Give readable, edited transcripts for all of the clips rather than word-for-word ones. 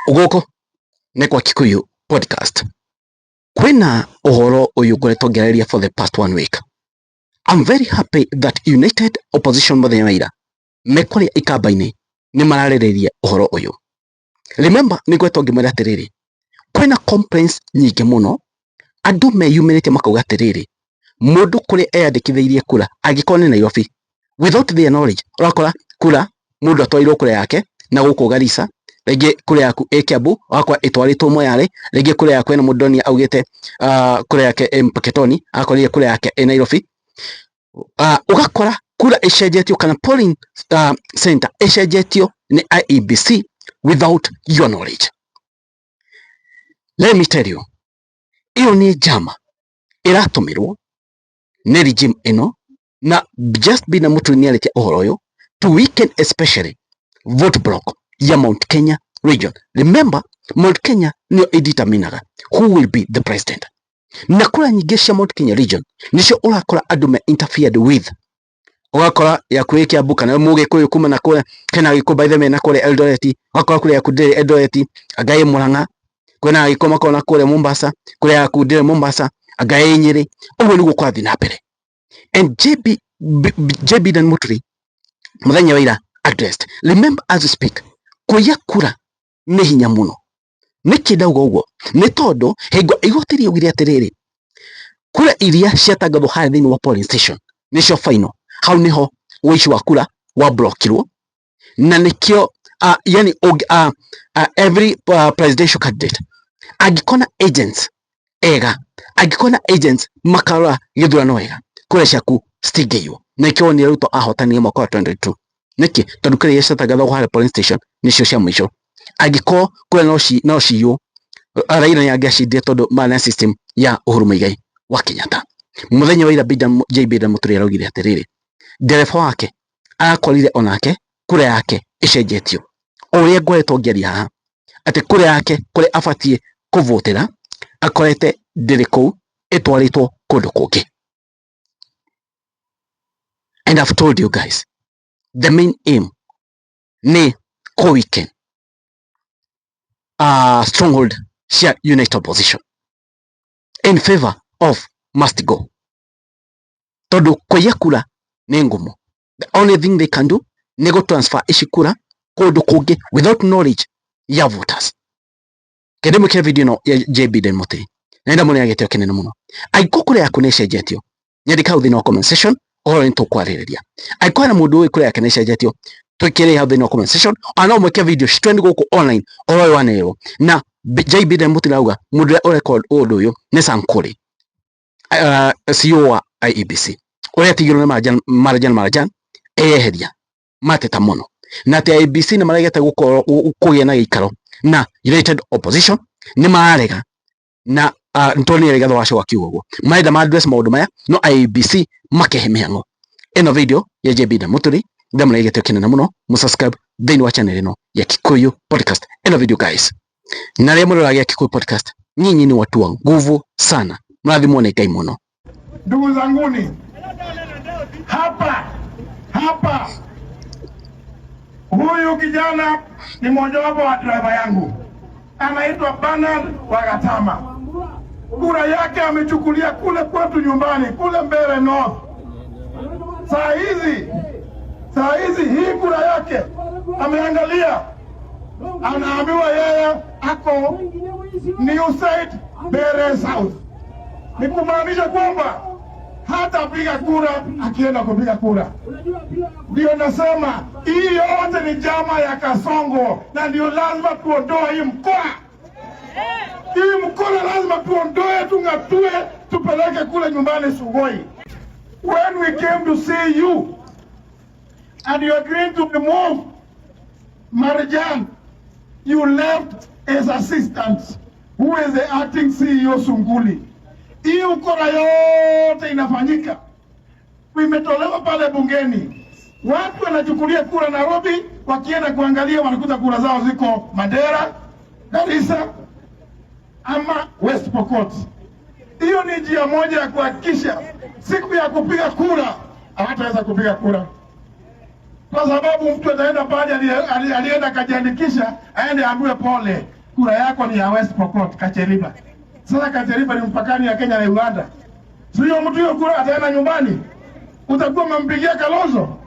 Gũkũ nĩ kwa Kikuyu Podcast. Kwĩna ũhoro ũyũ ngoretwo ngĩarĩria for the past one week. I'm very happy that United Opposition mũthenya wa ira mekũrĩa ikamba-inĩ nĩ mararĩrĩria ũhoro ũyũ. Remember nĩ ngoretwo ngĩmwĩra atĩrĩrĩ, kwĩna complaints nyingĩ mũno, andũ meyumĩrĩtie makauga atĩrĩrĩ, mũndũ kũrĩa eyandĩkithĩirie kura angĩkorwo nĩ Nairobi, without their knowledge, ũrakora kura mũndũ atwarirwo kura yake na gũkũ Garissa, rĩngĩ kura yaku ĩ Kiambu, ũgakora ĩtwarĩtwo Moyale, rĩngĩ kura yaku ĩna mũndũ ndonire augĩte kura yake ĩ Mpeketoni, akorire kura yake ĩ Nairobi. Ũgakora kura ĩcenjetio kana polling center ĩcenjetio nĩ IEBC without your knowledge. Let me tell you, ĩyo nĩ njama ĩratũmĩrwo nĩ regime ĩno na just Bina Muturi nĩarĩtie ũhoro ũyũ to weaken especially vote block ya Mount Kenya region. Remember, Mount Kenya nĩyo ĩdeterminaga who will be the president. Na kura nyingĩ cia Mount Kenya region nĩcio ũrakora andũ me interfered with, ũgakora yaku ĩ Kiambu kana mũgĩkũyũ kuma na kũrĩa kena Gĩkũyũ by the way na kũrĩa Eldoret, ũgakora kũrĩa yaku ndĩrĩ Eldoret anga ĩ Murang'a, kwĩna Agĩkũyũ makoragwo na kũrĩa Mombasa, kũrĩa yaku ndĩrĩ Mombasa anga ĩ Nyĩrĩ. Ũguo nĩguo kũrathiĩ na mbere. And JB Dan Muturi mũthenya wa ira addressed. Remember, as we speak, kũiya kura nĩ hinya mũno. Nĩkĩ ndauga ũguo? Nĩ tondũ hingo igoti riaugire atĩrĩrĩ, kura iria ciatangathwo harĩa thĩinĩ wa polling station nĩcio final, hau nĩho ũici wa kura wa blockirwo na nĩkĩo yani every presidential candidate angĩkorwo na agents ega, angĩkorwo na agents makarora gĩthurano wega, kura ciaku citingĩiywo. Na nĩkĩo wonire Ruto ahotanire mwaka wa 2022. Nĩkĩ? Tondũ kura iria ciatangathagwo harĩa polling station nĩcio cia mũico. Angĩkorwo kura no ciywo, Raila nĩ angĩacindire tondũ marĩ na system ya Uhuru Muigai wa Kenyatta. Mũthenya wa ira JB Dan Muturi araugire atĩrĩrĩ, ndereba wake arakorire onake kura yake ĩcenjetio. O ũrĩa ngoretwo ngĩaria haha atĩ kura yake kũrĩa abatiĩ kũvotera akorete ndĩrĩ kũu, ĩtwarĩtwo kũndũ kũngĩ. And I've told you guys, the main aim nĩ kũ weaken stronghold cia United Opposition in favor of must go, tondũ kũiya kura nĩ ngumu. The only thing they can do nĩ gũ transfer ici kura kũndũ kũngĩ without knowledge ya voters. Kende mwĩkĩre video ĩno ya JB Dan Muturi na nenda mũno ya gĩtĩo kĩnene mũno. Angĩkorwo kura yaku nĩ ĩcenjetio, nyandĩka hau thĩinĩ wa comment section, ũhoro nĩ tũkwarĩrĩria. Angĩkorwo hena mũndũ ũĩ kura yake nĩ ĩcenjetio, twĩkĩre hau thĩinĩ wa comment section, ona no mwĩke video trend gũkũ online ũhoro ũyũ wanĩrĩrwo. Na JB Dan Muturi arauga mũndũ ũrĩa ũreka ũndũ ũyũ nĩ Sankuri, CEO wa IEBC, ũrĩa atigirwo nĩ Marjan Marjan Marjan eyeheria mateta mũno na atĩ IEBC nĩ maregete gũkorwo kũgĩa na gĩikaro na United Opposition nĩ mararega na nĩtwonire Rigathĩ wa Gachagua akiuga ũguo marenda ma address maũndũ maya no IEBC makehe mĩhang'o. Ĩno video ya JB Dan Muturi ndamũre gĩtĩo kĩnene mũno, mũsubscribe thĩinĩ wa channel ĩno ya Kikuyu Podcast. Ĩno video guys, na arĩa mũroragia Kikuyu Podcast, nyinyi ni watu wa nguvu sana, mũrathimwo nĩ Ngai mũno. Ndugu zanguni, hapa hapa, huyu kijana ni mmojawapo wa driver yangu, anaitwa Bernard Wagatama. Kura yake amechukulia kule kwetu nyumbani kule Mbeere North. Saa hizi hii kura yake ameangalia, anaambiwa yeye ako New Site Mbeere South, ni kumaanisha kwamba hatapiga kura akienda kupiga kura. Ndio nasema hii yote ni njama ya Kasongo, na ndio lazima tuondoe hii mkoa. Hii mkoa lazima tuondoe, tung'atue, tupeleke kule nyumbani Sugoi. When we came to see you and you agreed to remove Marjan, you left his assistant who is the acting CEO Sunguli. Hii ukora yote inafanyika, imetolewa pale bungeni. Watu wanachukulia kura Nairobi, wakienda kuangalia wanakuta kura zao ziko Mandera, Garissa ama West Pokot. Hiyo ni njia moja ya kuhakikisha siku ya kupiga kura hawataweza kupiga kura. Kwa sababu mtu ataenda pale alienda akajiandikisha, aende aambiwe pole, kura yako ni ya West Pokot, Kacheliba. Sasa Kacheliba ni mpakani ya Kenya na Uganda. Sio mtu hiyo kura ataenda nyumbani, utakuwa umempigia Kalonzo.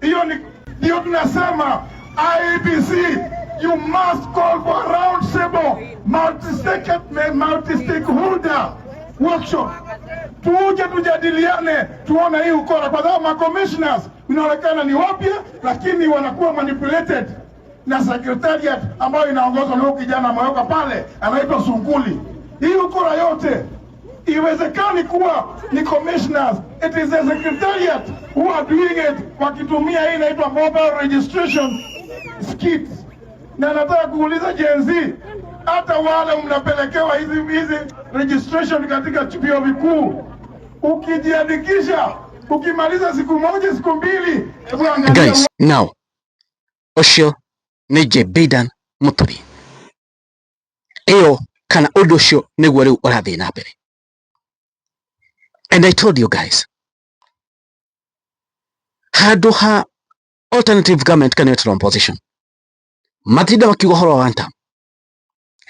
Hiyo ni ndio tunasema IEBC, you must call for a round table multi-stakeholder workshop, tuje tujadiliane, tuone hii ukora, kwa sababu ma commissioners inaonekana ni wapya, lakini wanakuwa manipulated na secretariat ambayo inaongozwa na huyu kijana ameweka pale anaitwa Sunguli. Hii ukora yote iwezekani kuwa ni commissioners, it is the secretariat who are doing it, wakitumia hii inaitwa mobile registration kits. Na nataka kuuliza Gen Z, hata wale mnapelekewa hizi hizi registration katika vyuo vikuu, ukijiandikisha ukimaliza siku moja siku 2, hebu angalia. Guys, now ũcio nĩ J Bidan Mũturi. Ĩyo kana ũndũ ũcio nĩguo rĩu ũrathiĩ na mbere. And I told you guys, handũ ha alternative government kana neutral opposition matinda makiuga ũhoro wa one term,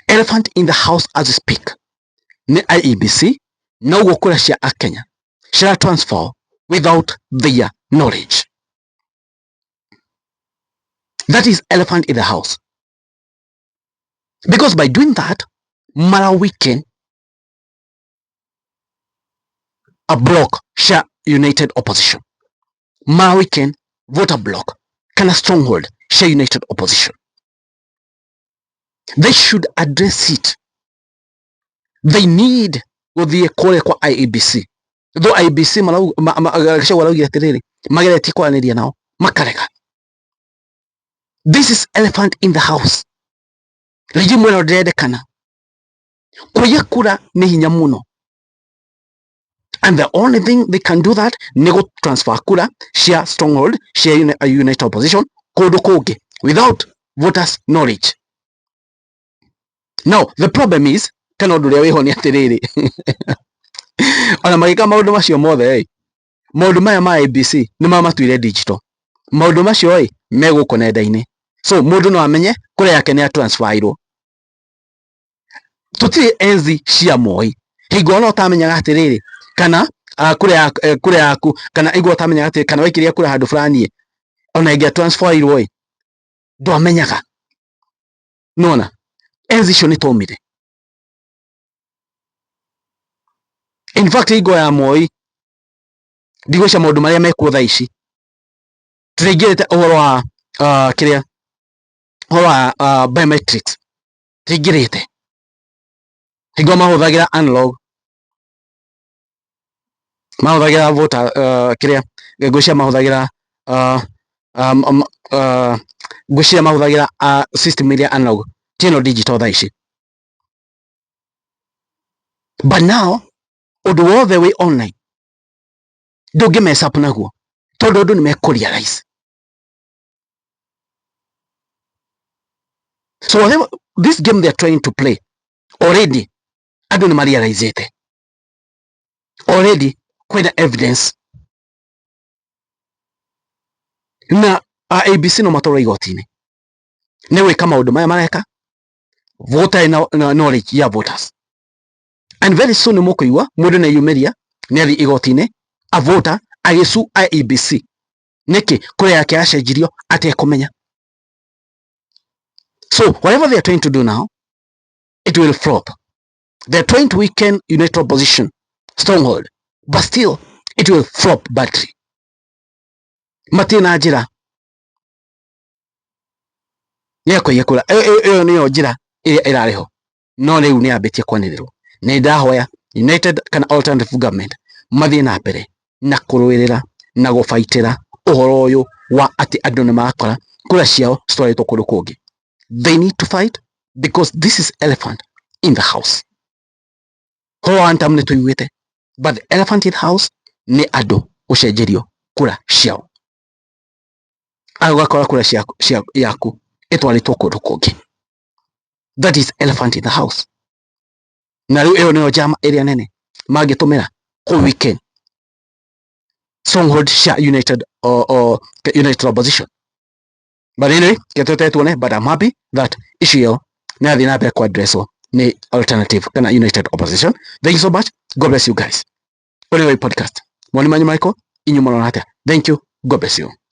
elephant in the house as we speak nĩ IEBC, na ũguo kura cia akenya cira transfer without their knowledge. That is elephant in the house, because by doing that mara weaken a block cia united opposition, mara weaken voter block kana stronghold cia united opposition. They should address it. They need gũthiĩ kũrĩa kwa IEBC, though IEBC Gachagua araugire atĩrĩrĩ, mageretie kwaranĩria nao makarega. This is elephant in the house. Regime ĩno ndĩrendekana. Kũiya kura nĩ hinya mũno, and the only thing they can do that nĩ gũ transfer kura cia stronghold cia united opposition kũndũ kũngĩ without voters knowledge. Now the problem is, kana ũndũ ũrĩa wĩho nĩ atĩrĩrĩ, ona magĩka maũndũ macio mothe ĩ, maũndũ maya ma IEBC nĩ mamatuire digital. Maũndũ macio ĩ me gũkũ nenda-inĩ, so mũndũ no amenye kũrĩa yake nĩ atransferirwo. Tũtirĩ enzi cia Moi, hingo ona ũtamenyaga atĩrĩrĩ kana kura yaku, kana igua ũtamenyaga atĩrĩ kana waikirie kura handũ fulani ĩ, ona ĩngĩa transferirwo ĩ, ndwamenyaga. Nona enzi icio nĩ twaumire. In fact, hingo ya Moi ndigwĩcia maũndũ marĩa mekuo thaa ici tũtingĩrĩte ũhoro wa kĩrĩa ũhoro wa biometrics tũtingĩrĩte. Hingo mahũthagĩra analog, mahũthagĩra voter kĩrĩa ngwĩciria mahũthagĩra ngwĩciria mahũthagĩra system ĩrĩa analog, ti ĩno digital thaa ici. But now ũndũ wothe wĩ online, ndũngĩ mess up naguo tondũ andũ nĩ mekũ realize. So whatever this game they are trying to play, already andũ nĩ marealizĩte, already kwĩna evidence, na IEBC no matwarwo igoti-inĩ nĩ gwĩka maũndũ maya mareka voter na knowledge ya voters. And very soon nĩ mũkũigua mũndũ nĩ eyumĩria, nĩ athiĩ igoti-inĩ a voter agĩcu IEBC nĩkĩ kũrĩa yake yacenjirio atekũmenya. So whatever they are trying to do now, it will flop. They are trying to weaken united opposition stronghold, but still it will flop badly. Matirĩ na njĩra ya kũiya kura. Ĩyo nĩyo njĩra ĩrĩa ĩrarĩ ho, no rĩu nĩ yambĩtie kwanĩrĩrwo. Nĩ ndahoya united kana alternative government mathiĩ na mbere na kũrũĩrĩra na gũbaitĩra ũhoro ũyũ wa atĩ andũ nĩ marakora kura ciao citwarĩtwo kũndũ kũngĩ. They need to fight because this is elephant in the house. Ũhoro wa one term nĩ tũiguĩte, but the elephant in the house nĩ andũ gũcenjerio kura ciao, ũgakora kura yaku ĩtwarĩtwo kũndũ kũngĩ. That is elephant in the house. Na rĩu ĩyo nĩyo njama ĩrĩa nene mangĩtũmĩra kũ weaken Stronghold cia United or United Opposition. But anyway, ketwete tuone, but I'm happy that issue ĩyo nĩ yathiĩ na mbere kũ nĩ alternative kana United Opposition. Thank you so much. God bless you guys. Ũrĩ wa podcast moni manyu marĩkũ? Inyuĩ mũrona atĩa? Thank you. God bless you.